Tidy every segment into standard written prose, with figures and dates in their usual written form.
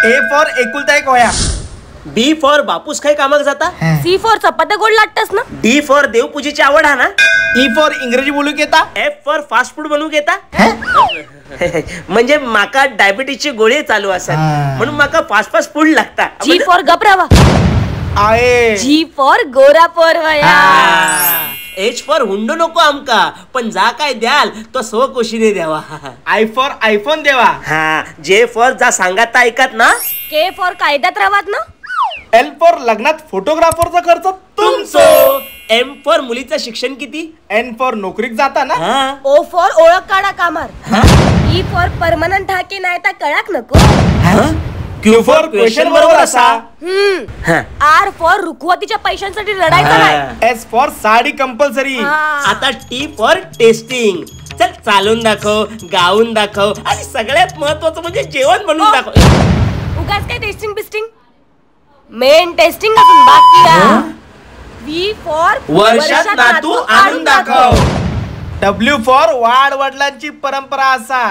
A for एकुलता एक होया. बी फॉर बापूस खाय कामाक जाता. सी फॉर चपात्या गोड लाटतस ना. डी फॉर देवपूजेची आवड हा ना. ई फॉर इंग्रजी बोलूक येता. एफ फॉर फास्ट फूड बनवूक येता. म्हणजे माका डायबिटीजची गोळी चालू असत म्हणून माका फास्ट फास्ट फूड लागता. जी फॉर गपरावा. आहे. जी फॉर गोरा पोरवया. एच फॉर हुंडो नको आमका, पण जा काय द्याल तो सो कोशीने द्यावा. I for iPhone देवा. हा. जे फॉर जा सांगात ऐकत ना. के फॉर कायद्यात राहत ना. एल फॉर लग्नात फोटोग्राफरचा खर्च तुमचो. एम फॉर मुलीचं शिक्षण किती. एन फॉर नोकरीत जाता ना. ओ फॉर ओळख काढा कामार. ई फॉर परमनंट हा की नाही ता कळाक नको. क्यू फॉर क्वेश्चन बरोबर असा. आर फॉर रुखवतीच्या पैशांसाठी रडायचं नाही. S for sari compulsory. आता टी फॉर टेस्टिंग. चल चालून दाखव, गाऊन दाखव, आणि सगळ्यात महत्वाचं म्हणजे जेवण बनवून दाखव. उगाच काय टेस्टिंग बिस्टिंग, मेन टेस्टिंग अजून बाकी आहे. व्ही फॉर वर्षात नातू आणून दाखव. डब्ल्यू फॉर वाड वडिलांची परंपरा असा.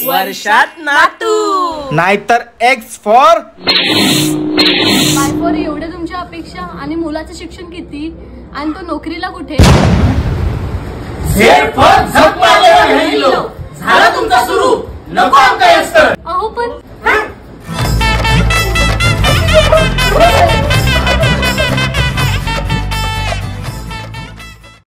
वर्षात नातू. नाहीतर एक्स फॉर वाय फॉर एवढ्या तुमच्या अपेक्षा आणि मुलाचं शिक्षण किती आणि तो नोकरीला कुठे. झेड फॉर झक मारलेला झाला तुमचा सुरू, नको आमका. अहो पण